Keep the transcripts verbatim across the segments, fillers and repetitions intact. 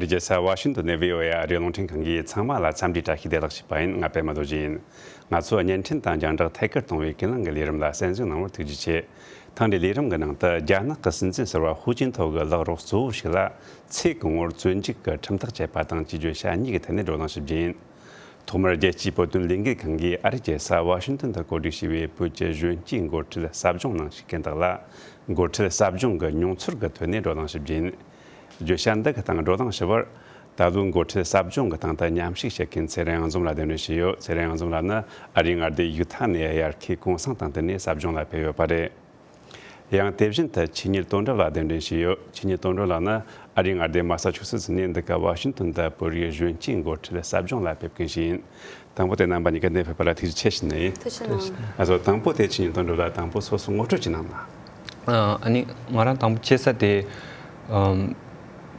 རྒྱལ་ས་ཝ་ཤིང་ཏོན་ནས་བྷི་ཨོ་ཨེ་ཨ་རིའི་རླུང་འཕྲིན་ཁང་གིས་ཚང་མ་ལ་འཚམས་འདྲིའི་བཀྲ་ཤིས་བདེ་ལེགས་ཞུས་པ་ཡིན། ང་པད་མ་རྡོ་རྗེ་ཡིན། ང་ཚོས་བརྙན་འཕྲིན་དང་རྒྱང་བསྒྲགས་ཐད་ཀར་གཏོང་བའི་ཀུན་གླེང་གི་ལས་རིམ་ལ་གསན་གཟིགས་གནང་བར་ཐུགས་རྗེ་ཆེ། ཐེངས་འདིའི་ལས་རིམ་གྱི་ནང་དུ་རྒྱ་ནག་གི་སྲིད་འཛིན་ཟུར་པ་ཧུའུ་ཅིན་ཐའོ་གི་ལག་རོགས་གཙོ་བོ་ཞིག་ལ་ཚེ་གང་བོར་བཙོན་འཇུག་གི་ཁྲིམས་ཐག་བཅད་པ་དང་བཅས་བརྗོད་བྱ་གཉིས་ཀྱི་ཐད་ནས་བགྲོ་གླེང་ཞུ་རྒྱུ་ཡིན། ཐོག་མར་རྒྱལ་སྤྱིའི་བོད་དོན་ལས་འགུལ་ཁང་གིས་ཨ་རིའི་རྒྱལ་ས་ཝ་ཤིང་ཏོན་དུ་གོ་སྒྲིག་བྱས་པའི་བོད་ཀྱི་གཞོན་སྐྱེས་འགོ་ཁྲིད་ཟབ་སྦྱོང་ནང་ཞུགས་མཁན་དག་ལ། འགོ་ཁྲིད་ཟབ་སྦྱོང་གི་མྱོང་ཚོར་གྱི་ཐོག་ནས་བགྲོ་གླེང་ཞུ་རྒྱུ་ཡིན། བརྗོད་བྱ་འདི་གི་སྟེང་བགྲོ་གླེང་ཞུ་བར། ད་ལོའི་འགོ་ཁྲིད་ཟབ་སྦྱོང་གི་སྟེང་དུ་མཉམ་ཞུགས་བྱེད་མཁན་ཚེ་རིང་དབྱངས་འཛོམས་ལགས་གདན་འདྲེན་ཞུས་ཡོད། ཚེ་རིང་དབྱངས་འཛོམས་ལགས་ནི་ཨ་རིའི་མངའ་སྡེ་ཡུ་ཐ་ནས་དབྱར་ཁའི་གུང་སེང་དང་བསྟུན་ནས་ཟབ་སྦྱོང་ལ་ཕེབས་ཡོད་པ་རེད། ཡང་དེ་བཞིན་དུ་ཆོས་ཉིད་དོན་གྲུབ་ལགས་གདན་འདྲེན་ཞུས་ཡོད། ཆོས་ཉིད་དོན་གྲུབ་ལགས་ནི་ཨ་རིའི་མངའ་སྡེ་མ་ས་ཆུ་སེ་ཙི་ནས་འདི་ག་ཝ་ཤིང་ཏོན་དུ་བོད་རིགས་གཞོན་སྐྱེས་འགོ་ཁྲིད་ཟབ་སྦྱོང་ལ་ཕེབས་མཁན་ཞིག་ཡིན། དང་པོ་དེ་རྣམ་པ་གཉིས་ཀ་འདིར་ཕེབས་པ་ལ་ཐུགས་རྗེ་ཆེ་ཞུ་ནི་ཡིན། ཐུགས་རྗེ་གནང་། ཨ་ཚོ་དང་པོ་དེ་ཆོས་ཉིད་དོན་གྲུབ་ལགས་དང་པོ་སོ་སོ་ངོ་སྤྲོད་ཅིག་གནང་ན། ཨ་ནི་ང་རང་དང་པོ་སྐྱེས་ས་དེ་ཨམ་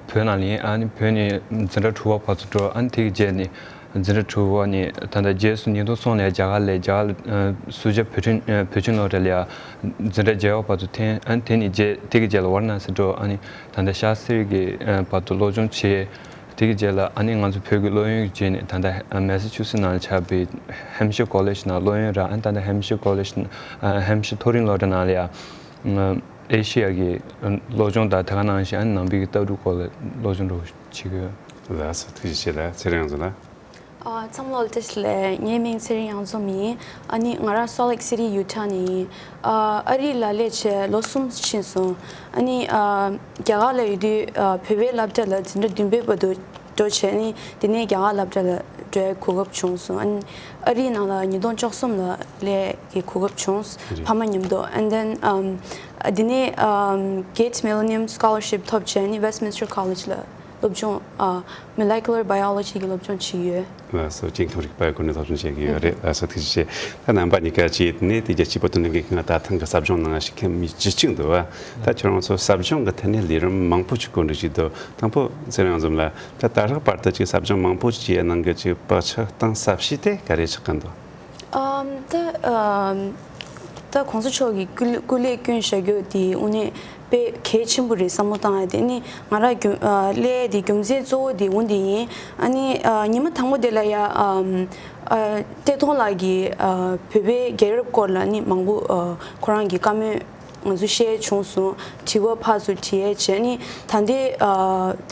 བོད་ནང་ལ་ཡིན། ཨ་ནི་བོད་ནས་འཛིན་གྲྭ་དྲུག་པ་བར་དུ་འགྲོ། ཨ་ནི་དེ་གི་རྗེས་ནས་འཛིན་གྲྭ་དྲུག་པ་ནས་ད་ལྟ་རྗེས་སུ་ཉིས་སྟོང་གསུམ་ལ་རྒྱ་གར་ལ་རྒྱ་གར་ལ་ཨ་སུ་ཇཱ་བོད་ཁྲིད་ཨ་བོད་ཁྱིམ་སློབ་གྲྭ་ལ་ཡ་འཛིན་གྲྭ་བརྒྱད་པ་བར་དུ་ཐོན། ཨ་ནི་དེ་ནས་རྗེས་དེ་གི་རྗེས་ལ་ཝཱ་ར་ཎ་སི་འགྲོ། ཨ་ནི་ད་ལྟ་ཤར་སིར་གྱི་ཨ་བར་དུ་སློབ་སྦྱོང་བྱས། དེ་གི་རྗེས་ལ་ཨ་ནི་ང་ཚོ་བོད་ཀྱི་སློབ་ཡོན་གྱི་རྗེས་ནས་ད་ལྟ་མེ་ས་ཆུ་སི་ནང་ལ་ཆགས་པའི་ཧེམ་ཤར་ཀོ་ལེཇ་ནང་སློབ་ཡོན་རག། ཨ་ནི་ད་ལྟ་ཧེམ་ཤར་ཀོ་ལེཇ་ཨ་ཧེམ་ཤར་མཐོ་རིམ་སློབ་གྲྭ་ནང་ལ་ཡ་ཨེ་ཤི་ཡ་གི་སློབ་སྦྱོང་དང་དེ་ག་ནང་བཞིན་ཨ་ནི་ནང་པའི་གི་ལྟ་གྲུབ་སྐོར་ལ་སློབ་སྦྱོང་འདྲ་བོ་བྱེད་ཀྱི་ཡོད། ལགས་སོ། ཐུགས་རྗེ་ཆེ་ལགས། ཚེ་རིང་དབྱངས་འཛོམས་ལགས། ཨ་ཚང་མ་ལ་བཀྲ་ཤིས་བདེ་ལེགས། ངའི་མིང་ཚེ་རིང་དབྱངས་འཛོམས་ཡིན། ཨ་ནི་ང་རང་སོལ་ལེག་སི་ཊི་ཡུ་ཐ་ནས་ཡིན། ཨ་ཨ་རི་ལ་སླེབས་བྱས་ལོ་གསུམ་ཕྱིན་སོང་། ཨ་ནི་ཨ་རྒྱ་གར་ལ་ཡོད་དུས་ཨ་བོད་པའི་སློབ་གྲྭ་ལ་འཛིན་གྲྭ་བདུན་པའི་བར་དུ་འགྲོ་བྱས་ནས་དེ་ནས་རྒྱ་གར་སློབ་གྲྭ་ལ་འགྲོ་ཡའི་གོ་སྐབས་བྱུང་སོང་། ཨ་ནི་ཨ་རིའི་ནང་ལ་ཉིས་སྟོང་བཅུ་གསུམ་ལ་སླེབས་ཀྱི་གོ་སྐབས་བྱུང་། རེད། ཕ་མ་མཉམ་དུ། And then ཨམ་དེ་ནས་ཨམ་Gates Millennium Scholarship ཐོབ་བྱས་ནས་Westminster College ལ་སློབ་སྦྱོང་ཨ་Molecular Biology གི་སློབ་སྦྱོང་བྱེད་ཀྱི་ཡོད། ལགས་སོ། སྐྱེ་ཁམས་རིག་པའི་སྐོར་ནས་སློབ་སྦྱོང་བྱེད་ཀྱི་ཡོད་རེད། ལགས་སོ། ཐུགས་རྗེ་ཆེ། ད་རྣམ་པ་གཉིས་ཀ་བཅས་ནས་དེ་རྒྱལ་སྤྱིའི་བོད་དོན་ལས་འགུལ་ཁང་ལ་ད་ཐེངས་ཀྱི་ཟབ་སྦྱོང་ནང་ཞུགས་མཁན་མི་བཅུ་གཅིག་འདུག་བ། ད་ཁྱོད་རང་ཚོ་ཟབ་སྦྱོང་གི་ཐད་ནས་ལས་རིམ་མང་པོ་ཞིག་གོ་སྒྲིག་བྱས་འདུག། དང་པོ་ཚེ་རིང་དབྱངས་འཛོམས་ལགས། ད་ད་ལྟ་བར་དུ་ཅིག་ཟབ་སྦྱོང་མང་པོ་ཞིག་བྱས་ནང་གི་ཅིག་བག་ཆགས་གཏིང་ཟབ་ཤོས་དེ་ག་རེ་ཆགས་ཀྱི་འདུག། ཨམ་ད་ཨམ་ད་གོང་ས་མཆོག་གིས་སྐུ་སྐུ་ལས་བསྐྱོན་བཞག་རྒྱུ་དེ་དངོས་གནས་དཔེ་གལ་ཆེན་པོ་རེད་བསམ་བློ་བཏང་ཡ་དེ། ནི་ང་རང་རྒྱུ་ཨ་སླེབས་དེ་རྒྱུ་མཚན་གཙོ་བོ་དེ་འོ་དེ་ཡིན། ཨ་ནི་ཨ་ཉི་མ་དང་པོ་དེ་ལ་ཡ་ཨམ་ཨ་བཀྲས་མཐོང་ལགས་ཀྱིས་ཨ་བོད་པའི་རྒྱལ་རབས་སྐོར་ལ་ནི་མང་པོ་ཨ་ཁོ་རང་གི་བཀའ་མོལ་ང་ཚོ་བཤད་བྱུང་སོང་། དྲི་བ་ཕར་ཚུར་དྲི་ཡས་བྱས། ནི་ད་ལྟའི་ཨ་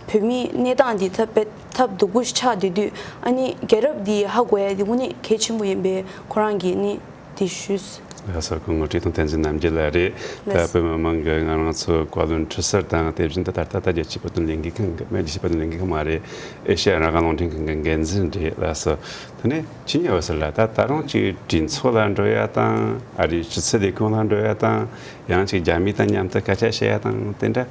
བོད་མིའི་གནས་སྟངས་འདི་ཐབས་པའི་ཐབས་སྡུག་པོ་ཞིག་ཆགས་བསྡད་དུས། ཨ་ནི་རྒྱལ་རབས་འདི་ཧ་གོ་ཡས་འདི་དངོས་གནས་གལ་ཆེན་པོ་ཡིན་པས་ཁོ་རང་གིས་ནི་འདི་ཞུས། ལགས་སོ། སྐུ་ངོ་བཀྲས་མཐོང་བསྟན་འཛིན་རྣམ་རྒྱལ་ལགས་རེད། ད་ལགས། བོད་མི་མང་གི་ང་རང་ཚོ་བཀའ་བློན་ཁྲི་ཟུར་དང་། དེ་བཞིན་དུ་ད་ལྟ་ད་རྒྱལ་སྤྱིའི་བོད་དོན་ལས་འགུལ་ཁང་གི་མི། རྒྱལ་སྤྱིའི་བོད་དོན་ལས་འགུལ་ཁང་མ་རེད། ཨེ་ཤ་ཡ་རང་དབང་རླུང་འཕྲིན་ཁང་གི་འགན་འཛིན་རེད། ལགས་སོ། དེ་ནས་ཆོས་ཉིད་འོད་ཟེར་ལགས། ད་ད་རུང་ཅིག་གྲོས་ཚོགས་ལ་འགྲོ་ཡ་དང་། ཨ་རིའི་ཕྱི་སྲིད་ལས་ཁུངས་ལ་འགྲོ་ཡ་དང་། ཡང་ཅིག་རྒྱ་མི་དང་མཉམ་དུ་སྐད་ཆ་བཤད་ཡ་དང་། དེ་འདྲ་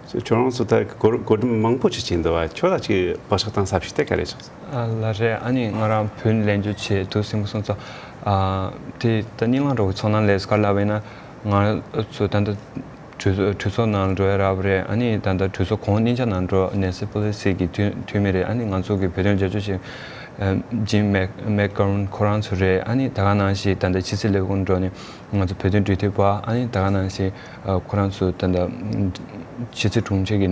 ཁྱོད་རང་ཚོ་ད་གོ་གོ་སྒྲིག་མང་པོ་ཅིག་བྱས་འདུག་བ། ཁྱོད་ལ་ཅིག་བག་ཆགས་གཏིང་ཟབ་ཤོས་དེ་ག་རེ་ཆགས་སོང་། ཨ་ལགས་རེད། ཨ་ནི་ང་རང་བོད་ནས་ལེན་རྒྱུ་བྱས་འདུག་སེམས་པ་སོང་ཙང་། ཨ་དེ་ད་གཉིས་ལང་འགྲོ་གི་ཚོར་སྣང་སླེབས་སོང་། ག་རེ་ལབ་ཡིན་ན་ང་ཚོ་ད་ལྟ་གྲོས་ཚོགས་གྲོས་ཚོགས་ནང་འགྲོ་ཡ་རག་པ་རེད། ཨ་ནི་ད་ལྟ་གྲོས་ཚོགས་གོང་སྙིང་ཆ་ནང་འགྲོ། ནེན་སི་པེ་ལོ་སི་གི་འཐུས་འཐུས་མི་རེད། ཨ་ནི་ང་ཚོ་གི་བོད་དོན་རྒྱབ་སྐྱོར་བྱེད་ཇིམ་མེག་མེག་གྷར་ཝན་ཁོ་རང་ཚོ་རེད། ཨ་ནི་ད་ག་ནང་བཞིན་ད་ལྟ་ཕྱི་སྲིད་ལས་ཁུངས་འགྲོ་ནས་ང་ཚོ་བོད་དོན་འབྲེལ་མཐུད་པ། ཨ་ནི་ད་ག་ནང་བཞིན་ཁོ་རང་ཚོ་ད་ལྟ་ཕྱི་སྲིད་དྲུང་ཆེ་གི་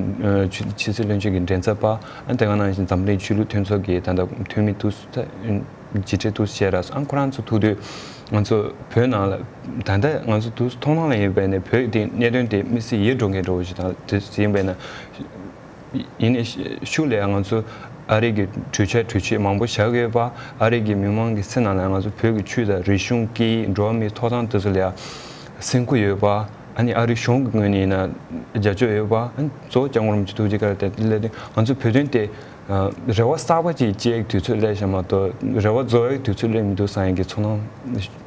ཕྱི་སྲིད་བློན་ཆེན་གྱི་མགྲིན་ཚབ་པ། ཨ་ནི་ད་ག་ནང་བཞིན་འཛམ་གླིང་ཆོས་ལུགས་མཐུན་ཚོགས་ཀྱི་ད་ལྟ་འཐུས་མི་དུ་མཇལ་འཕྲད་དུ་བྱས་ར་སོང་། ཨ་ཁོ་རང་ཚོ་ཐུག་དུས་ང་ཚོ་བོད་ནང་ལ་ད་ལྟ་ང་ཚོ་དུ་མཐོང་སྣང་ལ་ཡིན་པས་ནས་བོད་དེ་གནད་དོན་དེ་དམིགས་བསལ་ཡིད་འགྲོ་མཁན་འདྲ་བོ་ཞིག་དང་དེ་ཡིན་པས་ན། ཡིན་ནའི་ཤུགས་ལ་ང་ཚོ་ཨ་རི་གི་གྲོས་འཆར་གྲོས་ཆོད་མང་པོ་བཞག་ཡོད་པ། ཨ་རི་གི་མི་མང་གི་སེམས་ནང་ལ་ང་ཚོ་བོད་ཀྱི་ཆོས་དང་རིག་གཞུང་སྐད་ཡིག་འགྲོ་བ་མིའི་ཐོབ་ཐང་དེ་ཚོ་ལ་སེམས་ཁུར་ཡོད་པ། ཨ་ནི་ཨ་རི་གཞུང་གི་ངོས་ནས་ཡིན་ན་རྒྱབ་སྐྱོར་ཡོད་པ། ཨ་ནི་གཙོ་བོ་སྐྱབས་མགོན་རིན་པོ་ཆེ་ཐུགས་རྗེ་བཀའ་དྲིན་ལས་ང་ཚོ་བོད་དོན་དེ་རེ་བ་གསར་པ་ཅིག་བཅད་དུས་ཚོད་སླེབས་ཤག་མ་གཏོགས་རེ་བ་རྫོགས་ཡག་དུས་ཚོད་སླེབས་མི་འདུག་བསམ་ཡག་གི་ཚོར་སྣང་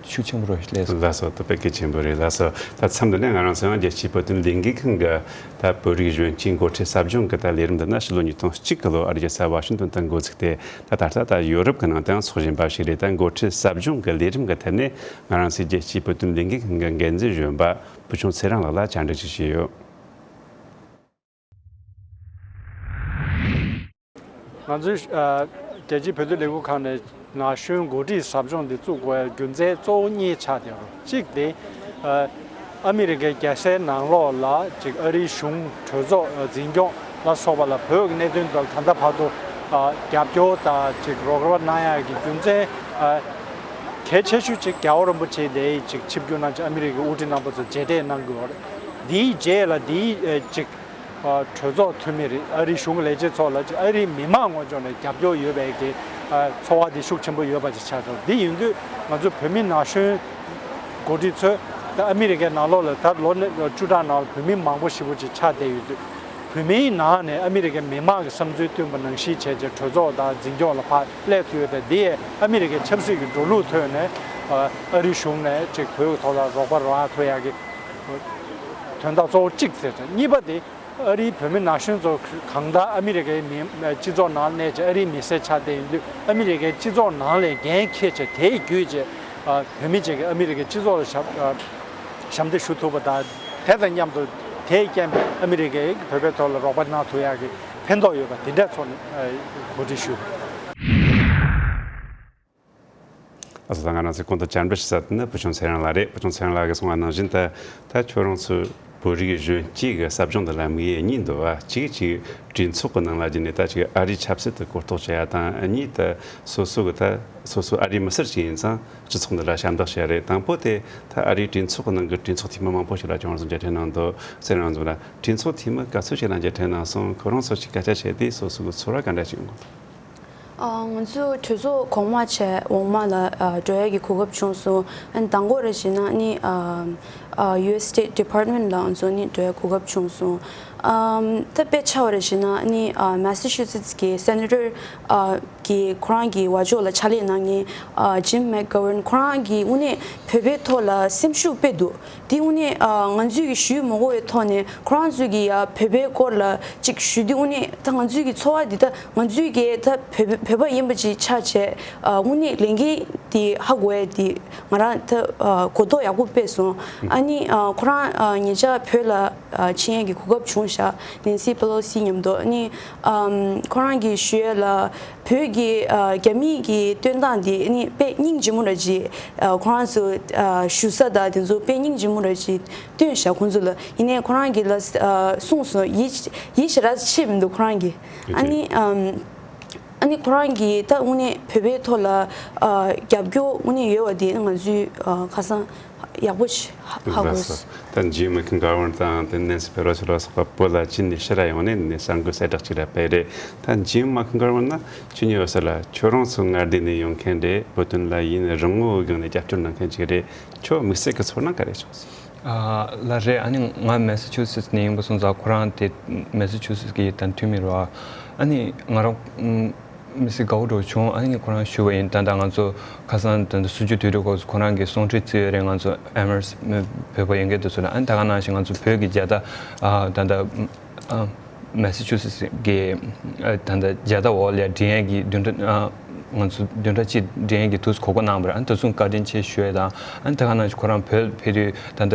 ཤུགས་ཆེན་པོ་རེད་སླེབས་སོང་། ལགས་སོ། དེ་དཔེ་གལ་ཆེན་པོ་རེད། ལགས་སོ། ད་མཚམས་འདི་ནས་ང་རང་ཚོ་ཡང་རྒྱལ་སྤྱིའི་བོད་དོན་ལས་འགུལ་ཁང་གི་ད་བོད་རིགས་གཞོན་སྐྱེས་འགོ་ཁྲིད་ཟབ་སྦྱོང་གི་ད་ལས་རིམ་འདི་ནི་ཕྱི་ལོ་ཉིས་སྟོང་གཅིག་གི་ལོ་ཨ་རིའི་རྒྱལ་ས་ཝ་ཤིང་ཏོན་དུ་འགོ་ཚུགས་ཏེ། ད་ད་ལྟ་ད་ཡོ་རོབ་ཀྱི་ནང་དུ་ཡང་འཚོགས་བཞིན་པ་ཞིག་རེད། ད་འགོ་ཁྲིད་ཟབ་སྦྱོང་གི་ལས་རིམ་གྱི་ཐད་ནས་ང་རང་ཚོའི་རྒྱལ་སྤྱིའི་བོད་དོན་ལས་འགུལ་ཁང་གི་འགན་འཛིན་གཞོན་པ་བུ་ཆུང་ཚེ་རིང་ལགས་ལ་བཅར་འདྲི་ཞིག་ཞུས་ཡོད། ང་ཚོའི་ཨ་རྒྱལ་སྤྱིའི་བོད་དོན་ལས་འགུལ་ཁང་ནས་ན་གཞོན་འགོ་ཁྲིད་ཟབ་སྦྱོང་འདི་བཙུགས་དགོས་པའི་རྒྱུ་མཚན་གཙོ་བོ་གཉིས་ཆགས་བསྡད་ཡོད་རེད། གཅིག་དེ་ཨ་ཨ་མི་རི་ཀའི་རྒྱལ་སའི་ནང་ལོགས་ལ་ཅིག་ཨ་རིའི་གཞུང་གྲོས་ཚོགས་འཛིན་སྐྱོང་ ལ་སོགས་པ་ལ་བོད་ཀྱི་གནད་དོན་དང་ད་ལྟ་བར་དུ་ཨ་རྒྱབ་སྐྱོར་དང་ཅིག་རོགས་རམ་གནང་ཡག་གི་རྒྱུ་མཚན་ཨ་གལ་ཆེ་ཤོས་ཅིག་རྒྱལ་བ་རིན་པོ་ཆེ་དེ་ཅིག་ཆིབས་བསྒྱུར་གནང་ཅིག་ཨ་མི་རི་ཀའི་དབུ་ཁྲིད་རྣམ་པ་ཚོ་མཇལ་འཕྲད་གནང་དགོས་པ་རེད། དེའི་རྗེས་ལ་དེའི་ཨ་ཅིག་ཨ་གྲོས་ཚོགས་འཐུས་མི་རེད། ཨ་རིའི་གཞུང་གི་ལས་བྱེད་ཚོ་ལ་ཅིག་ཨ་རིའི་མི་མང་ངོས་ཕྱོགས་ནས་རྒྱབ་སྐྱོར་ཡོད་པའི་གི་ཨ་ཚོར་བ་དེ་ཤུགས་ཆེན་པོ་ཡོད་པ་ཅིག་ཆགས་འདུག་དེ་ཡིན་དུས་ང་ཚོ་བོད་མི་ན་གཞོན་འགོ་ཁྲིད་ཚོས་ད་ཨ་མི་རི་ཀའི་ནང་ལོགས་ལ་ད་ལོ་ནས་བཅུ་ཕྲག་ནང་ལ་བོད་མི་མང་པོ་ཞེ་པོ་ཅིག་ཆགས་བསྡད་ཡོད་དུས། བོད་མིའི་ནང་ནས་ཨ་མི་རི་ཀའི་མི་མང་གི་བསམ་ཚུལ་བཏོན་པ་ནང་བཞིན་བྱས་རྗེས་གྲོས་ཚོགས་དང་འཛིན་སྐྱོང་ལ་ཕར་སླེབས་ཐུབ་ཡོད་པས། འདི་ཡིས་ཨ་མི་རི་ཀའི་ཆབ་སྲིད་ཀྱི་འགྲོ་ལུགས་ཐོག་ནས་ཨ་རིའི་གཞུང་ནས་ཅིག་བོད་ཀྱི་ཐོག་ལ་རོགས་པ་རག་ཐུབ་ཡག་གི་དོན་དག་གཙོ་བོ་གཅིག་ཟེར། གཉིས་པ་དེ་ཨ་རིའི་བོད་མི་ན་གཞོན་ཚོ་གང་ལྟར་ཨ་མི་རི་ཀའི་མི་སྤྱི་ཚོགས་ནང་གནས་ཀྱི་ཨ་རིའི་མི་སེར་ཆགས་བསྡད་ཡོད་དུས། ཨ་མི་རི་ཀའི་སྤྱི་ཚོགས་ནང་ལས་འགན་འཁྱེར་བྱས་དེའི་བརྒྱུད་བྱས་ཨ་བོད་མི་ཅིག་གིས་ཨ་མི་རི་ཀའི་སྤྱི་ཚོགས་ལ་ཞབས་ཨ་ཞབས་འདེགས་ཞུ་ཐུབ་པ་དང་། དེ་དང་མཉམ་དུ་དེའི་རྐྱེན་པས་ཨ་མི་རི་ཀས་བོད་པའི་ཐོག་ལ་རོགས་པ་གནང་ཐུབ་ཡག་གི་ཕན་ཐོགས་ཡོད་པ་དེ་འདྲ་ཚོར་ནས་ཨ་གོ་སྒྲིག་ཞུས། ཨ་ཙི། ད་ང་རང་ཚོའི་གོང་དུ་བཅར་འདྲི་ཞུ་ས་དེ་ནི་བུ་ཆུང་ཚེ་རིང་ལགས་རེད། བུ་ཆུང་ཚེ་རིང་ལགས་ཀྱིས་གསུངས་པ་ནང་བཞིན་དུ། ད་ཁྱོད་རང་ཚོའི་བོད་རིགས་གཞོན་སྐྱེས་ཀྱི་ཟབ་སྦྱོང་འདི་ལ་དམིགས་ཡུལ་གཉིས་འདུག་བ། གཅིག་གཅིག་གྲོས་ཚོགས་ཀྱི་ནང་ལ་བརྒྱུད་ནས་ད་ཅིག་ཨ་རིའི་ཆབ་སྲིད་དུ་གོ་རྟོགས་བྱེད་ཡ་དང་། གཉིས་ད་སོ་སོ་གི་ད་སོ་སོ་ཨ་རིའི་མི་སེར་ཅིག་ཡིན་ཙང་སྤྱི་ཚོགས་འདི་ལ་ཞབས་འདེགས་ཞུ་ཡ་རེད། དང་པོ་དེ་ད་ཨ་རིའི་གྲོས་ཚོགས་ཀྱི་ནང་གི་གྲོས་ཚོགས་འཐུས་མི་མང་པོ་ཞིག་ལ་ཁྱོད་རང་ཚོ་མཇལ་འཕྲད་གནང་འདུག་ཚེ་རིང་རང་ཚོ་ལ་གྲོས་ཚོགས་འཐུས་མི་ག་ཚོད་ཞིག་ལ་མཇལ་འཕྲད་གནང་སོང་། ཁོ་རང་ཚོ་ཞིག་སྐད་ཆ་བཤད་དུས་སོ་སོ་གི་ཚོར་བ་ག་འདྲ་ཞིག་ཡོང་གི་འདུག་ཨ། ང་ཚོ་གྲོས་ཚོགས་གོང་མ་བྱས་འོག་མ་ལ་ཨ་འགྲོ་ཡ་གི་གོ་སྐབས་བྱུང་སོང་། ཨ་ནི་དང་པོ་རེ་བྱས་ན་ནི་ཨ་ཨ་ཡུ་ཨེས་སི་State Department ལ་ང་ཚོ་ནི་འགྲོ་ཡ་གོ་སྐབས་བྱུང་སོང་། ཨམ། ད་དཔེ་ཆ་བ་རེ་བྱས་ན་ནི་ཨ་Massachusetts གི་Senator ཨ་གི་ཁོ་རང་གི་བ་ཅོ་ལ་ཕྱག་ལས་གནང་མཁན་ཨ་Jim McGovern ཁོ་རང་གིས་དངོས་གནས་བོད་པའི་ཐོག་ལ་སེམས་ཤུགས་དཔེ་འདུག་དེ་དངོས་གནས་ཨ་ང་ཚོས་ཀྱི་ཞུས་མ་དགོས་པའི་ཐོག་ནས་ཁོ་རང་ཚོས་ཀྱི་ཡ་བོད་པའི་སྐོར་ལ་ཅིག་ཞུས་དུས། དངོས་གནས་ད་ང་ཚོས་ཀྱི་ཚོར་བ་འདི་ད་ང་ཚོས་ཀྱི་ད་བོད་བོད་པ་ཡིན་པ་ཅིག་ཆགས་བྱས་ཨ་དངོས་གནས་ལས་འགན་འདི་ཧ་གོ་ཡ་འདི་ང་རང་ད་ཨ་གོ་རྟོགས་ཡག་པོ་སྤེལ་སོང་། ཨ་ནི་ཨ་ཁོ་རང་ཨ་ཉེ་ཆར་བོད་ལ་ཨ་ཕྱིན་ཡ་གི་གོ་སྐབས་བྱུང་ཤག Nancy Pelosi མཉམ་དུ། ཨ་ནི་ཨམ་ཁོ་རང་གིས་ཞུ་ཡ་ལ། བོད་ཀྱི་ཨ་རྒྱ་མི་གི་སྟོན་སྟངས་དེ་ནི་དཔེ་སྙིང་རྗེ་མོ་ར་ཅིག་ཨ་ཁོ་རང་ཚོ་ཨ་ཞུ་ས་དང་དེ་ཚོ་དཔེ་སྙིང་རྗེ་མོ་ར་ཅིག་སྟོན་ཤག་ཁོང་ཚོ་ལ། ཡིན་ནའི་ཁོ་རང་གིས་ལ་ཨ་གསུངས་སོང་། ཡིད་ཡིད་ཞེ་དྲག་ཆེས་མི་འདུག་ཁོ་རང་གིས། ཨ་ནི་ཨམ་ཨ་ནི་ཁོ་རང་གིས་ད་དངོས་གནས་བོད་པའི་ཐོག་ལ་ཨ་རྒྱབ་སྐྱོར་དངོས་གནས་ཡོད་པ་དེ་ང་ཚོས་ཨ་ཁ་སང་ཡག་པོ་ཞིག་ཧ་གོ་སོང་། ད་Jim McGovern དང་དེ་Nancy Pelosi ལ་སོགས་པ་བོད་ལ་ཕྱིན་ནས་ཕྱིར་ཡོང་ནས་ནས་གསར་འགོད་གསལ་བསྒྲགས་ཅིག་ར་སྤེལ་རེད། ད་Jim McGovern ན་ཁྱོད་ཉིད་ཡོད་ས་ལ་ཁྱོད་རང་ཚོ་མངའ་སྡེ་ནས་ཡོང་མཁན་རེད། བོད་དོན་ལ་ཡུན་རིང་མོའི་སྒང་ནས་རྒྱབ་སྐྱོར་གནང་མཁན་ཅིག་རེད། ཁྱོད་དམིགས་བསལ་གྱི་ཚོར་སྣང་ག་རེ་བྱུང་སོང་། ཨ་ལགས་རེད། ཨ་ནི་ང་Massachusetts ནས་ཡིན་པ་སོང་ཙང་ཁོ་རང་དེ་Massachusetts གི་ད་འཐུས་མི་རེད་བ། ཨ་ནི་ང་རང་ཨམ། མི་སྲིད་དགའ་བོ་འདྲ་བྱུང་། ཨ་ནི་ཁོ་རང་ཞུ་བ་ཡིན། ད་ལྟ་ང་ཚོ་ཁ་སང་ད་ལྟ་སུམ་ཅུ་དུས་དྲུག་སྐབས་སུ་ཁོ་རང་གིས་གསུང་འཕྲིན་བརྩིས་ཡོད་རེད། ང་ཚོ་Amherst མི་བོད་པ་ཡོད་མཁན་དེ་ཚོ་ལ། ཨ་ནི་ད་ག་ནང་བཞིན་ང་ཚོ་བོད་ཀྱི་རྒྱལ་དར་ཨ་ད་ལྟ་ཨ་Massachusetts གི་ཨ་ད་ལྟ་རྒྱལ་དར་འོག་ལ་སྒྲེང་ཡས་ཀྱི་བདུན་ཕྲག་ཨ་ང་ཚོ་བདུན་ཕྲག་གཅིག་སྒྲེང་ཡས་ཀྱི་དུས་གོ་སྐབས་གནང་བ་རེད། ཨ་ནི་དེ་ཚོ་བཀའ་དྲིན་ཆེ་ཞུ་ཡས་དང་། ཨ་ནི་ད་ག་ནང་བཞིན་ཁོ་རང་བོད་ཕེབས་དུས་ད་ལྟ་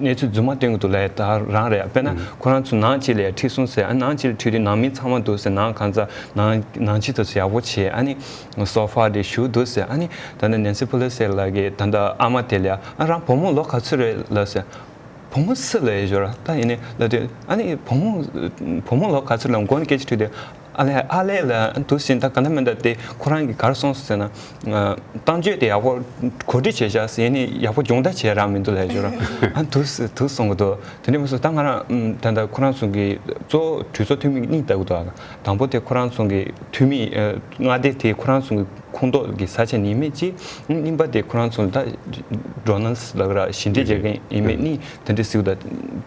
གནས་ཚུལ་རྫུན་མ་སྟོན་གྱི་འདུག་ལབ་ཡ་ད་རང་རེད། དཔེར་ན་ཁོ་རང་ཚོ་ནང་གཅིག་ལ་ཡ་ཁྲིད་སོང་ཟེར། ཨ་ནང་གཅིག་ལ་ཁྲིད་དུས་ནང་མི་ཚང་མ་འདུག་ཟེར། ནང་གང་ཚ་ནང་ནང་ཆེན་དུ་ཡག་པོ་བྱས། ཨ་ནི་sofa དེ་བཞུགས་འདུག་ཟེར། ཨ་ནི་ད་ནི་Nancy Pelosi ལགས་ཀྱིས་ད་ལྟ་ཨ་མ་དེ་ལ་ཡ་ཨ་རང་བུ་མོ་ལོ་ག་ཚོད་རེད་ལབ་ཟེར། བུ་མོ་སུ་ལབ་ཡ་ཞོར་ད་ཡིན་ནི་ལབ་དུས། ཨ་ནི་བུ་མོ་བུ་མོ་ལོ་ག་ཚོད་ལབ་མགོ་ནས་སྐད་ཆ་དྲིས་དུས། ཨ་ལས་ཨ་ལས་ལ་འདུག་ཟིན། ད་ག་ན་མེད་ད་དེ་ཁོ་རང་གིས་ག་རེ་གསུངས་སོང་ཟེར་ན། ཨ་གཏམ་བརྗོད་དེ་ཡག་པོ་གོ་སྒྲིག་བྱས་བཞག་ཟེར་ནས་ཡག་པོ་སྦྱོང་བརྡར་བྱས་རག་མི་འདུག་ལབ་ཞོར། ཨ་འདུག་ཟེར་འདུག་གསུང་གི་འདུག་དེ་འདྲ་མ་གསུངས། ད་ང་རང་ཨམ་ད་ལྟ་ཁོ་རང་ཚོ་གི་གཙོ་བོ་གྲོས་ཚོགས་འཐུས་མི་གཉིས་ལྟ་བུ་འདུག་དང་པོ་དེ་ཁོ་རང་ཚོ་གི་འཐུས་མི་ཨ་མངའ་སྡེ་དེ་ཁོ་རང་ཚོ་གི་ཁོངས་གཏོགས་ཀྱི་ས་ཆ་ནས་མི་གཅིག་གཉིས་པ་དེ་ཁོ་རང་ཚོ་ད་Donors ལབ་ར་ཞི་འགྲིག་བྱེད་མཁན་ཡིན་མིན་གཉིས་དེ་འདྲ་ཟེར་གི་འདུག་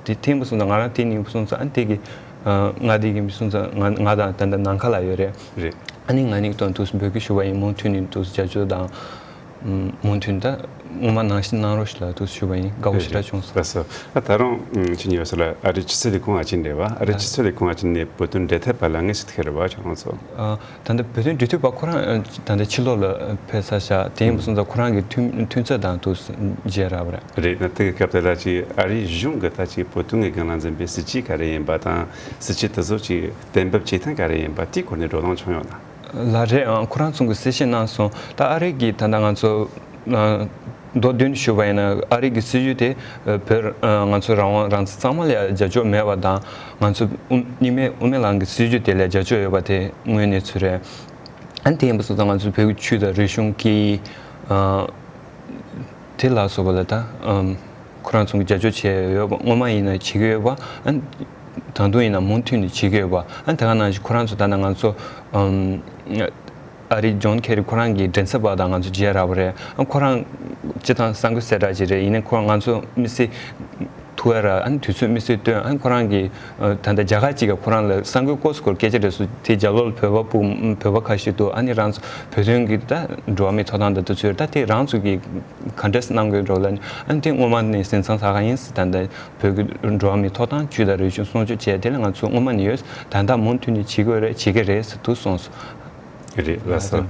དེ་ཐེངས་པ་སོང་ཙང་ང་རང་དེ་གཉིས་པ་སོང་ཙང་ཨ་དེ་གི་ཨ་མངའ་སྡེ་གི་མི་སོང་ཙང་ང་ང་དང་ད་ལྟ་ནམ་མཁའ་ལགས་ཡོད་རེད། རེད། ཨ་ནི་ང་གཉིས་དང་དུས་སུ་འབོད་སྐུལ་ཞུ་བ་ཡིན། མུ་མཐུད་ནས་དུས་སུ་རྒྱབ་སྐྱོར་དང་། ཨམ་མུ་མཐུད་ད་སྔོན་མ་ནང་བཞིན་གནང་རོགས་ཞུ་ལ་དུས་སུ་ཞུ་བ་ཡིན། དགའ་བོ་ཞེ་དྲག་བྱུང་སོང་། ལགས་སོ། ཨ་ད་རུང་ཨམ་ཁྱེད་གཉིས་ཡོད་ས་ལ་ཨ་རིའི་ཕྱི་སྲིད་ལས་ཁུངས་ཨ་ཅིན་རེད་བ། ཨ་རིའི་ཕྱི་སྲིད་ལས་ཁུངས་ཨ་ཅིན་ནས་བོད་དོན་འབྲེལ་མཐུད་པ་ལ་དངོས་སུ་ཐུག་རེད་བ་ཁྱོད་རང་ཚོ། ཨ་ད་ལྟ་བོད་དོན་འབྲེལ་མཐུད་པ་ཁོ་རང་ཨ་ད་ལྟ་ཕྱི་ལོགས་ལ་ཕེབས་ཚར་ཤག་དེ་ཡིན་པ་སོང་ཙང་ཁོ་རང་གི་མཐུན་མཐུན་ཚོགས་དང་དུས་སུ་མཇལ་རག་པ་རེད། རེད། ན་དེ་གི་སྐབས་དེ་ལ་ཅིག་ཨ་རིའི་གཞུང་གི་ད་ཅིག་བོད་དོན་གི་སྒང་ལ་འཛིན་པའི་སྲིད་བྱུས་ག་རེ་ཡིན་པ་དང་། སྲིད་བྱུས་དེ་ཚོ་ཅིག་གཏན་འབེབས་བྱེད་སྟངས་ག་རེ་ཡིན་པ་དེའི་སྐོར་ནས་བགྲོ་གླེང་བྱུང་ཡོད་ན། ལགས་རེད། ཨང་ཁོ་རང་ཚོ་གིས་གསལ་བཤད་གནང་སོང་། ད་ཨ་རི་གིས་ད་ལྟ་ང་ཚོ་ཨ་ མདོར་བསྡུས་ནས་ཞུས་པ་ཡིན་ན། ཨ་རི་གི་སྲིད་ཇུས་དེ་བོད་ང་ཚོ་རང་དབང་རང་བཙན་ཚང་མ་ལ་རྒྱབ་སྐྱོར་མེད་པ་དང་། ང་ཚོ་དབུ་རྙིང་མའི་དབུ་མའི་ལམ་གྱི་སྲིད་ཇུས་དེ་ལ་རྒྱབ་སྐྱོར་ཡོད་པ་དེ་དངོས་གནས་ཚུལ་རེད། ཨ་ནི་དེ་ཡིན་པ་སོང་ཙང་ང་ཚོ་བོད་ཀྱི་ཆོས་དང་རིག་གཞུང་སྐད་ཡིག་དེ་ལ་སོགས་པ་ལ་ད་ཁོ་རང་ཚོ་གིས་རྒྱབ་སྐྱོར་བྱས་ཡོད་པ། སྔོན་མ་ཡིན་ན་བྱེད་ཀྱི་ཡོད་པ། ཨ་ནི་ད་དུང་ཡིན་ན་མུ་མཐུད་ནས་བྱེད་ཀྱི་ཡོད་པ། ཨ་ནི་དེ་ག་ནང་བཞིན་ཁོ་རང་ཚོ་ད་ལྟ་ང་ཚོ་ཨ་རི་ཇོན་ཁེ་རི་ཁོ་རང་གི་མགྲིན་ཚབ་པ་དང་ང་ཚོ་མཇལ་རག་པ་རེད། ཨ་ཁོ་རང་སྤྱི་བཏང་གསར་འགོད་གསལ་བསྒྲགས་ཅིག་རེད། ཡིན་ནའི་ཁོ་རང་ང་ཚོ་དམིགས་བསལ་ཐུག་ཡ་ར། ཨ་ནི་དུས་ཚོད་དམིགས་བསལ་བཏོན། ཨ་ནི་ཁོ་རང་གིས་ད་ལྟ་རྒྱ་གར་གཅིག་ག་ཁོ་རང་ལ་གསར་འགོད་སྐོར་སྐོར་སྐད་ཆ་རེ་སོ་དེ་རྒྱབ་ལོགས་ལ་བོད་པ་སྤུ་བོད་པ་ཁ་ཤས་འདུག་ཨ་ནི་རང་ཚོ་བོད་དོན་གྱི་ད་འགྲོ་བ་མིའི་ཐོབ་ཐང་དང་དེ་ཚོ་ད་དེ་རང་ཚོ་གིས་ག་འདྲས་གནང་དགོས་འགྲོ་ལ། ཨ་ནི་དེ་སྔོན་མ་ནས་ཟིན་ཚང་ཚ་ག་ཡིན་ཟེར། ད་ལྟ་བོད་ཀྱི་འགྲོ་བ་མིའི་ཐོབ་ཐང་ཆོས་དང་རིག་གཞུང་སྲུང་སྐྱོབ་བྱས་དེ་ལ་ང་ཚོ་སྔོན་མ་ནས་ཡོད། ད་ལྟ་མུ་མཐུད་ནས་བྱེད་དགོས་རེད། བྱེད་ཀྱི་རེད་ཟེར་དུ་གསུངས་སོང་། རེད་ལགས་སོ།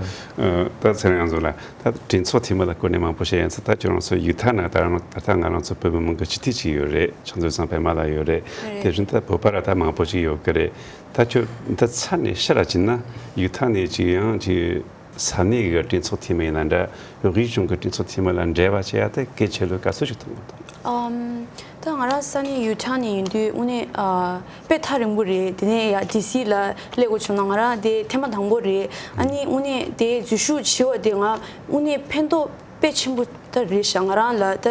ད་ཚེ་རིང་ང་ཚོ་ལ་ད་གྲོས་ཚོགས་འཐུས་མི་ལ་སྐོར་ནས་མང་པོ་བཤད་ཡིན་ཚེ། ད་ཁྱོད་རང་ཚོ་ཡུ་ཐ་ན་ད་རང་ད་ལྟ་ང་རང་ཚོ་བོད་མི་མང་གི་སྤྱི་འཐུས་ཅིག་ཡོད་རེད། ཕྱག་མཛོད་ཚང་པད་མ་ལགས་ཡོད་རེད། རེད། དེ་བཞིན་ད་བོད་པ་ར་ད་མང་པོ་ཅིག་ཡོད་གི་རེད། ད་ཁྱོད་འདི་ཚར་ནས་ཕྱིར་ར་ཕྱིན་ན་ཡུ་ཐ་ནས་ཅིག་ཡང་ཅིག་ས་གནས་གི་གྲོས་ཚོགས་འཐུས་མི་ཡིན་ན་འདྲ། དབུས་གཞུང་གི་གྲོས་ཚོགས་འཐུས་མི་ལ་འབྲེལ་བ་བྱེད་ཡ་དེ་གལ་ཆེ་ལོས་ག་ཚོད་ཅིག་མཐོང་གི་འདུག་ཨམ། ད་ང་རང་ས་གནས་ཡུ་ཐ་ནས་ཡིན་དུས་དངོས་གནས་ཨ་དཔེ་ཐག་རིང་པོ་རེད། དེ་ནས་ཡ་ཌི་སི་ལ་སླེབས་དགོས་བྱུང་ན་ང་རང་དེ་ཐེངས་མ་དང་པོ་རེད། ཨ་ནི་དངོས་གནས་དེ་འཛུལ་ཞུགས་བྱེད་པ་དེ་ང་དངོས་གནས་ཕན་ཐོགས་དཔེ་ཆེན་པོ་ད་རེད་ཤག་ང་རང་ལ་ད་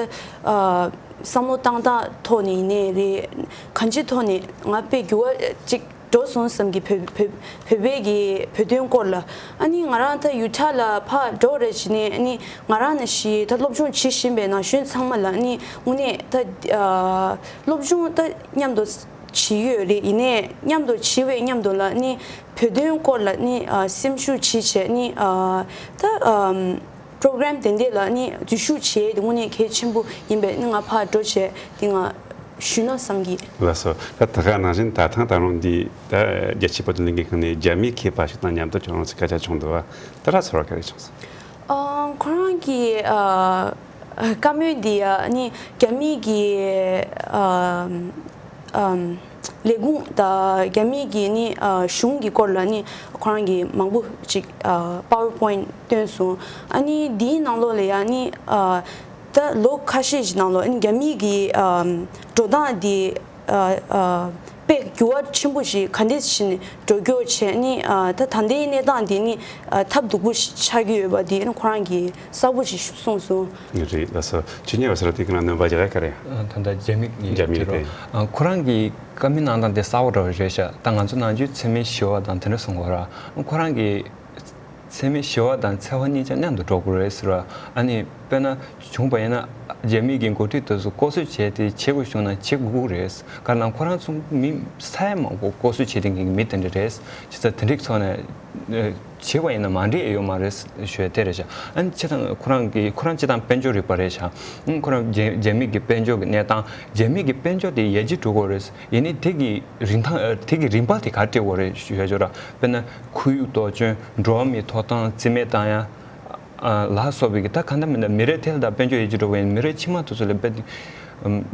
ཨ་བསམ་བློ་བཏང་སྟངས་ཐོག་ནས་ཡིན་ནའི་རེད། གང་ཅིའི་ཐོག་ནས་ང་དཔེ་འགྱུར་བ་ཅིག་འགྲོ་སོང་བསམ་གི། བོད་བོད་བོད་པའི་གི་བོད་དོན་སྐོར་ལ། ཨ་ནི་ང་རང་ད་ཡུ་ཐ་ལ་ཕར་འགྲོ་རེ་བྱས་ནས། ཨ་ནི་ང་རང་ནང་བཞིན་ད་སློབ་སྦྱོང་བྱེད་བཞིན་པའི་ན་གཞོན་ཚང་མ་ལ་ཨ་ནི་དངོས་གནས་ད་ཨ་སློབ་སྦྱོང་ད་མཉམ་དུ་བྱེད་ཡོད་རེད། ཡིན་ནའི་མཉམ་དུ་བྱེད་པའི་མཉམ་དུ་ལ་ཨ་ནི་བོད་དོན་སྐོར་ལ་ཨ་ནི་ཨ་སེམས་ཤུགས་བྱེད་བྱས་ཨ་ནི་ཨ་ད་ཨམ། པྲོ་གྷ་རམ་དེ་འདྲ་ལ་ནི་འཛུལ་ཞུགས་བྱས་དེ་དངོས་གནས་གལ་ཆེན་པོ་ཡིན་པས་ནི་ང་ཕར་འགྲོ་བྱས་དེ་ང་ཞུས་ན་བསམ་གི། ལགས་སོ། ད་ད་ག་ནང་བཞིན་ད་ཐེངས་ད་རུང་འདི་ད་རྒྱལ་སྤྱིའི་བོད་དོན་ལས་འགུལ་ཁང་ནས་རྒྱ་མིའི་མཁས་པ་ཞིག་དང་མཉམ་དུ་ཁྱོད་རང་ཚོ་སྐད་ཆ་བྱུང་འདུག་བ། ད་ར་ཚོར་བ་ག་རེ་བྱུང་སོང་། ཨ་ཁོ་རང་གི་ཨ་བཀའ་མོལ་འདི་ཡ་ནི་རྒྱ་མི་གི་ཨ་ཨམ། ལས་ཁུངས་དང་རྒྱ་མི་གི་ནི་ཨ་གཞུང་གི་སྐོར་ལ་ནི་ཁོ་རང་གིས་མང་པོ་ཅིག་ཨ་པ་ཝར་པོའིན་སྟོན་སོང་། ཨ་ནི་འདིའི་ནང་ལོགས་ལ་ཡང་ནི་ཨ་ད་ལོ་ཁ་ཤས་ཤིག་ནང་ལོགས་ཨ་ནི་རྒྱ་མི་གི་ཨ་འགྲོ་སྟངས་འདི་ཨ་ཨ་དཔེ་འགྱུར་བ་ཆེན་པོ་ཞིག་ག་འདྲས་ཕྱིན་ནས་འགྲོ་རྒྱུ་བྱས་ནི་ཨ་ད་ད་ལྟའི་གནས་སྟངས་འདི་ནི་ཨ་ཐབས་སྡུག་པོ་ཞིག་ཆགས་ཀྱི་ཡོད་པ་འདི་ནི་ཁོ་རང་གིས་གསལ་པོ་ཞིག་གསུངས་སོང་། རེད་ལགས་སོ། ཇི་ནས་བ་སར་དེ་ག་ན་སྣོན་པ་རྒྱག་ག་རེད། ད་ལྟ་རྒྱ་མི་གི་རྒྱ་མི་དེ་རེད། རོ། ཨ་ཁོ་རང་གི་བཀའ་མོལ་གནང་སྟངས་དེ་གསར་པ་འདྲ་བོ་རེད་ཤག་ད་ང་ཚོ་ནམ་རྒྱུན་འཚེ་མེད་ཞི་བ་དང་དེ་འདྲ་གསུང་གི་ཡོད་ར། ཁོ་རང་གི་འཚེ་མེད་ཞི་བ་དང་འཚེ་བ་གཉིས་ཆ་མཉམ་དུ་འགྲོ་དགོས་རེད་ཟེར་བ། ཨ་ནི་དཔེར་ན་བྱུང་བ་ཡིན་ན་རྒྱ་མི་གི་འགོ་ཁྲིད་དེ་ཚོ་ལྐོག་གསོད་བྱས་ཏེ་བྱེད་དགོས་བྱུང་ན་བྱེད་དགོས་ཀྱི་རེད། ག་རེ་ལབ་ན་ཁོ་རང་ཚོ་མི་ས་ཡ་མང་པོ་ལྐོག་གསོད་བྱེད་མཁན་གྱི་མི་དེ་འདྲ་རེད། བྱས་ཙང་དེ་འདྲའི་ཐོག་ནས། བྱས་པ་ཡིན་ན་མ་འགྲིག་ཡོད་མ་རེད་ཞུ་ཡ་དེ་རེད་ཤག་ཨ་ནི་སྤྱིར་བཏང་ཁོ་རང་གི་ཁོ་རང་སྤྱིར་བཏང་དཔལ་འབྱོར་རིག་པ་རེད་ཤག་ཨ་ཁོ་རང་རྒྱ་རྒྱ་མི་གི་དཔལ་འབྱོར་གི་གནས་སྟངས། རྒྱ་མི་གི་དཔལ་འབྱོར་དེ་ཡར་རྒྱས་འགྲོ་དགོས་རེད། ཡིན་ནའི་དེ་གི་རིན་ཐང་ཨ་དེ་གི་རིན་པ་དེ་ག་རེ་སྤྲད་དགོས་རེད་ཞུ་ཡ་ཅོ་ར། དཔེར་ན་ཁོར་ཡུག་གཏོར་སྐྱོན། འགྲོ་བ་མིའི་ཐོབ་ཐང་རྩིས་མེད་བཏང་ཡ་ཨ་ལ་སོགས་པའི་གི་ད་གང་ལྟར་མིན་ན་མི་རེ་དེ་ལ་ད་དཔལ་འབྱོར་ཡར་རྒྱས་འགྲོ་བ་ཡིན་མི་རེ་ཕྱི་མ་དེ་ཚོ་ལ་དཔེ་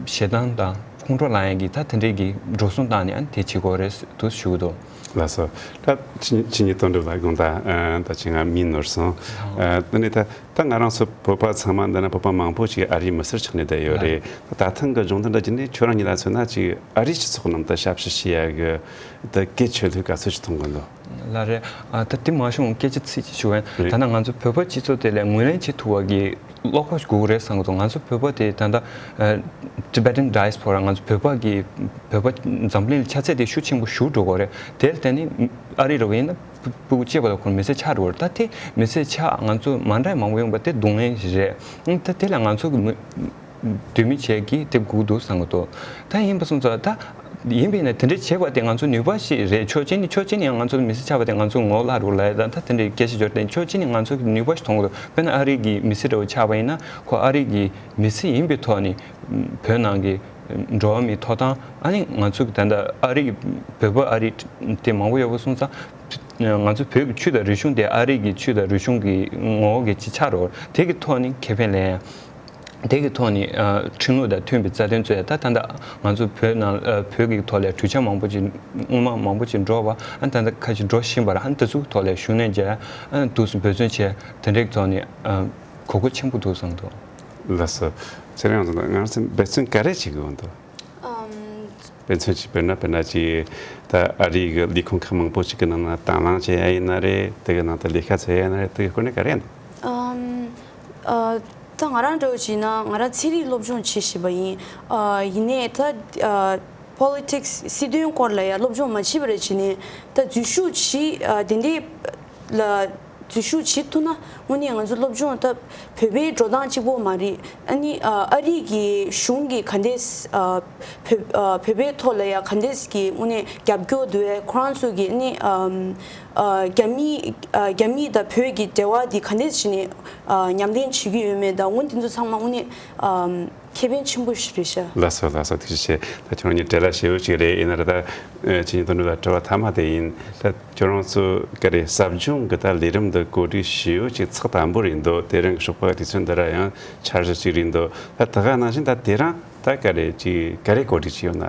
ཞེ་སྡང་དང་ཁོང་ཁྲོ་ལངས་ཡ་གི་ད་དེ་འདྲའི་གི་འགྲོ་སོང་བཏང་ནས་ཨ་ནི་དེ་བྱེད་དགོས་རེད་དུ་ཞུ་གི་འདུག་ལགས་སོ། ད་ཕྱི་ཕྱི་ཉིན་དོན་གྲུབ་ལགས་དགོངས་དག་ཨ་ད་ཅི་ང་མི་ནོར་སོང་། ཨ་དེ་ནས་ད་ད་ང་རང་ཚོ་བོད་པ་ཚང་མ་འདི་ན་བོད་པ་མང་པོ་ཅིག་ཨ་རིའི་མི་སེར་ཆགས་ནས་བསྡད་ཡོད་རེད། ད་ད་ཐེངས་ཀྱི་སྦྱོང་བརྡར་འདྲ་བརྒྱུད་ནས་ཁྱོད་རང་ཉིད་ལ་མཚོན་ན་ཅིག་ཨ་རིའི་སྤྱི་ཚོགས་ནང་ད་ཞབས་ཞུ་བྱེད་ཡ་གི་ད་སྐད་ཆོད་ལྷོད་ག་ཚོད་ཅིག་མཐོང་གི་འདུག་ལགས་རེད། ཨ་ད་དེ་མ་བྱུང་སྐད་ཆ་ཚིག་ཅིག་ཞུ་བ་ཡིན། རེད། ད་ནང་ང་ཚོ་བོད་པ་སྤྱི་ཚོགས་དེ་ལ་ངོས་ལེན་བྱེད་ཐུབ་པ་གི་བློ་ཁོག་དགོས་ཀྱི་རེད་བསམ་གྱི་འདུག་ང་ཚོ་བོད་པ་དེ་ད་ལྟ་ཨ་Tibetan Diaspora ང་ཚོ་བོད་པ་གི་བོད་པ་འཛམ་གླིང་ལ་ཆ་ཚད་དེ་ཤུགས་ཆེན་པོ་ཞུགས་འགྲོ་གི་རེད། དེར་བརྟེན་ནས་ཨ་རི་རུ་ཡིན་ན་སྤུ་གུ་སྐྱེས་པ་ལ་ཁོར་མི་ཚེ་ཆགས་འགྲོ་གི་རེད། ད་དེ་མི་ཚེ་ཆགས་ང་ཚོ་མ་འདྲ་མང་པོ་ཡོང་པ་དེ་གདོང་ལེན་ཞིག་རེད། ཨང་ད་དེ་ལ་ང་ཚོ་གི་མི་འདོད་མི་བྱས་ཀྱིས་དེ་སྒུག་འདུག་བསམ་གྱི་འདུག་ད་ཡིན་པ་སོང་ཙང་ད་ཡིན་པས་ན་དེ་འདྲ་བྱས་པ་དེ་ང་ཚོ་ནུས་པ་ཞིག་རེད། ཕྱོགས་གཅིག་ནས་ཕྱོགས་གཅིག་ནས་ཡང་ང་ཚོ་ལ་མི་ཚེ་ཆགས་པ་དེ་ང་ཚོ་ངོ་ལ་རུ་ལ་ཡ་ད་ད་དེ་འདྲའི་སྐད་ཆ་འབྱོར་ཏེ་ཕྱོགས་གཅིག་ནས་ང་ཚོ་གི་ནུས་པ་ཞིག་མཐོང་གི་འདུག་དཔེར་ན་ཨ་རི་གི་མི་སེར་འདྲ་བོ་ཆགས་པ་ཡིན་ན་ཁོ་ཨ་རི་གི་མི་སེར་ཡིན་པའི་ཐོག་ནས་བོད་ནང་གི་འགྲོ་བ་མིའི་ཐོབ་ཐང་ཨ་ནི་ང་ཚོ་གི་ད་ལྟ་ཨ་རི་གི་བོད་པ་ཨ་རི་དེ་མང་པོ་ཡོད་པ་སོང་ཙང་ང་ཚོ་བོད་ཀྱི་ཆོས་དང་རིག་གཞུང་དེ་ཨ་རི་གི་ཆོས་དང་རིག་གཞུང་གི་ངོ་བོ་གི་ཅིག་ཆགས་རོགས་དེ་གི་ཐོག་ནས་ཁེ་ཕན་ལེན་ཡ། དེ་གི་ཐོག་ནས་ཨ་ཁྲིམས་ལུགས་དང་མཐུན་པའི་རྩ་དོན་རྩོད་ཡ། ད་ད་ལྟ་ང་ཚོ་བོད་ནང་ཨ་བོད་ཀྱི་ཐོག་ལ་གྲོས་འཆར་མང་པོ་ཅིག་སྔོན་མ་མང་པོ་ཅིག་འགྲོ་བ་ཨ་ད་ལྟ་ཁ་ཅིག་འགྲོ་བཞིན་པ་ར། ཨ་དེ་ཚོའི་ཐོག་ལ་ཞུ་ནན་བྱས་ཨ་འདུག་སེ་འབད་བརྩོན་བྱས་དེ་འདྲའི་ཐོག་ནས་ཨ་གོ་སྐབས་ཆེན་པོ་འདུག་བསམ་འདུག་ལགས་སོ། ཚེ་རིང་ཚོ་ང་ཚོ་འབད་བརྩོན་ག་རེ་བྱེད་དགོས་འདུག་ཨམ། དཔེ་མཚོན་ཅིག་དཔེར་ན་དཔེར་ན་ཅིག་ད་ཨ་རི་གི་ལས་ཁུངས་ཁག་མང་པོ་ཞིག་གི་ནང་ན་དང་བླངས་བྱེད་ཡ་ཡིན་ན་རེད། དེ་གི་ནང་དུ་ལས་ཀ་བྱེད་ཡ་ཡིན་ན་རེད། དེ་གི་སྐོར་ནས་ག་རེ་ཡིན་འདུག་ཨམ། ཨ། ད་ང་རང་འདྲ་བོ་བྱས་ན་ང་རང་ཚན་རིག་སློབ་སྦྱོང་བྱེད་བཞིན་པ་ཡིན། ཨ། ཡིན་ནའི་ད་ཨ། པོ་ལི་ཊིག་སི་སྲིད་དོན་སྐོར་ལ་ཡ་སློབ་སྦྱོང་མ་བྱས་པ་རེད་བྱས་ནས་ད་འཛུལ་ཞུགས་བྱེད་ཨ། དེ་འདྲའི་ལ་འཛུལ་ཞུགས་བྱེད་ཐུབ་ན་དངོས་གནས་ང་ཚོ་སློབ་སྦྱོང་ད་བོད་པའི་འགྲོ་སྟངས་གཅིག་པོ་མ་རེད། ཨ་ནི་ཨ། ཨ་རི་གི་གཞུང་གི་ག་འདྲས་ཨ། བོད་ཨ། བོད་པའི་ཐོག་ལ་ཡ་ག་འདྲས་ཀྱི་དངོས་གནས་རྒྱབ་སྐྱོར་འདུག་བས། ཁོ་རང་ཚོ་གི་ཨ་ནི་ཨམ། ཨ། རྒྱ་མི་ཨ། རྒྱ་མི་དང་བོད་ཀྱི་འབྲེལ་བ་འདི་ག་འདྲས་བྱས་ནས་ཨ། ཉམས་ལེན་བྱེད་ཀྱི་ཡོད་མེད་དང་དངོས་འདི་ཚོ་ཚང་མ་དངོས་གནས་ཨམ། ཁེ་ཕན་ཆེན་པོ་ཞིག་རེད་ཤག་ལགས་སོ་ལགས་སོ། ཐུགས་རྗེ་ཆེ། ད་ཁྱོད་རང་གཉིས་བྲེལ་བ་ཞེ་པོ་ཅིག་རེད། ཡིན་ན་ར་ད་ཨ། ཁྱེད་གཉིས་དོན་གྲུབ་ལ་དྲི་བ་མཐའ་མ་དེ་ཡིན། ད་ཁྱོད་རང་ཚོ་ག་རེ་ཟབ་སྦྱོང་གི་ད་ལས་རིམ་འདི་གོ་སྒྲིག་ཞེ་པོ་ཅིག་ཚགས་དམ་པོ་རེད་འདུག་དེ་རིང་གི་ཞོགས་པ་དུས་ཚོད་འདི་ར་ཡང་འཆར་གཞི་ཅིག་རེད་འདུག་ད་ད་ག་ནང་བཞིན་ད་དེ་རིང་ད་ག་རེ་ཅིག་ག་རེ་གོ་སྒྲིག་བྱས་ཡོད་ན།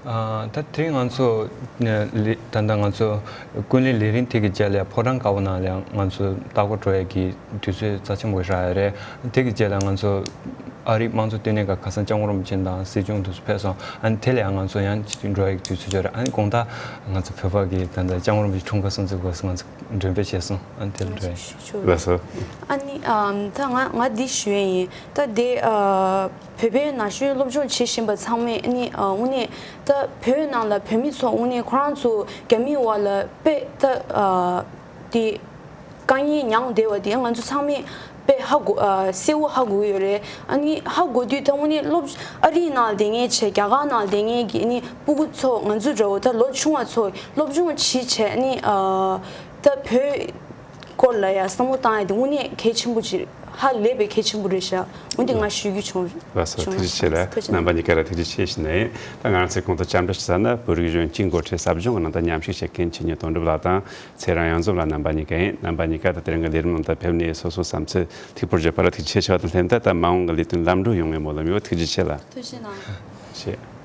ཨ། ད་དེ་རིང་ང་ཚོ་ལས་ད་ལྟ་ང་ཚོ་ཀུན་གླེང་ལས་རིམ་དེ་གི་རྗེས་ལ་ཕོ་བྲང་དཀར་པོ་ནང་ལ་ཡང་ང་ཚོ་ལྟ་སྐོར་འགྲོ་ཡས་ཀྱི་དུས་ཚོད་རྩ་ཆེན་པོ་རག་ཡོད་རེད། དེ་གི་རྗེས་ལ་ང་ཚོ་ཨ་རིའི་དམངས་གཙོ་ལྟེ་གནས་ཀྱི་ཁ་སང་སྐྱབས་མགོན་རིན་པོ་ཆེ་དང་སྲིད་སྐྱོང་དེ་ཚོ་ཕེབས་སོང་། ཨ་ནི་དེ་ལ་ཡང་ང་ཚོ་ཡང་ཅིག་འགྲོ་ཡས་ཀྱི་དུས་ཚོད་ཡོད་རེད། ཨ་ནི་དགོང་དག་ང་ཚོ་བོད་པ་གི་ད་ལྟ་སྐྱབས་མགོན་རིན་པོ་ཆེའི་འཁྲུངས་སྐར་སྲུང་བརྩི་སྐོར་སོགས་ང་ཚོ་མགྲོན་འབོད་བྱས་སོང་། ཨ་ནི་དེ་ལ་འགྲོ་ཡས། ལགས་སོ། ཨ་ནི་ཨམ། ད་ང་ང་འདི་ཞུ་ཡས་ཡིན། ད་དེ་ཨ། བོད་པའི་ན་གཞོན་སློབ་སྦྱོང་བྱེད་བཞིན་པ་ཚང་མས་ཨ་ནི་ཨ། དངོས་གནས་ད་བོད་ནང་ལ་བོད་མི་ཚོ་དངོས་གནས་ཁོ་རང་ཚོ་རྒྱ་མིའི་འོག་ལ་དཔེ་ད་ཨ། དེ་དཀའ་ངལ་མྱངས་བསྡད་པ་དེ་ང་ཚོ་ཚང་མས་དཔེ་ཧ་གོ་ཨ། གསལ་བོ་ཧ་གོ་གི་ཡོད་རེད། ཨ་ནི་ཧ་གོ་དུས་ད་དངོས་གནས་སློབ་ཨ་རིའི་ནང་བསྡད་མཁན་བྱས་རྒྱ་གར་ནང་བསྡད་མཁན་གྱི་ཨ་ནི་སྤུ་གུ་ཚོ་ང་ཚོ་འདྲ་བོ་ད་ལོ་ཆུང་བ་ཚོ་སློབ་སྦྱོང་བྱེད་བྱས་ཨ་ནི་ཨ། ད་བོད་སྐོར་ལ་ཡང་བསམ་བློ་བཏང་ཡ་དེ་དངོས་གནས་གལ་ཆེན་པོ་ཅིག་རེད། ཧ་ལས་པའི་གལ་ཆེན་པོ་རེད་ཤག་འོན་ཏེ་ང་ཞུ་རྒྱུ་བྱུང་། ལགས་སོ། ཐུགས་རྗེ་ཆེ་ལགས། ཐུགས་རྗེ་ཆེ། རྣམ་པ་གཉིས་ཀ་ལ་ཐུགས་རྗེ་ཆེ་ཞུ་ནས། ད་ང་རང་ཚོའི་གོང་དུ་བཅར་འདྲི་ཞུ་ས་ན་བོད་རིགས་གཞོན་སྐྱེས་འགོ་ཁྲིད་ཟབ་སྦྱོང་གི་ནང་དུ་མཉམ་ཞུགས་བྱེད་མཁན་ཆོས་ཉིད་དོན་གྲུབ་ལགས་དང་། ཚེ་རིང་གཡང་འཛོམས་ལགས། རྣམ་པ་གཉིས་ཀ་ཡིན། རྣམ་པ་གཉིས་ཀ་ད་དེ་རིང་གི་ལས་རིམ་ནང་དུ་ཕེབས་ནས་སོ་སོའི་བསམ་ཚུལ་ཐིག་པོར་བརྗོད་པ་ལ་ཐུགས་རྗེ་ཆེ་ཞུ་བ་དང་ལྷན་དུ། ད་མ་འོངས་ཀྱི་ལས་དོན་ལམ་འགྲོ་ཡོང་བའི་སྨོན་ལམ་ཡོད། ཐུགས་རྗེ་ཆེ་ལགས། ཐུགས་རྗེ་གནང་། ཞེས།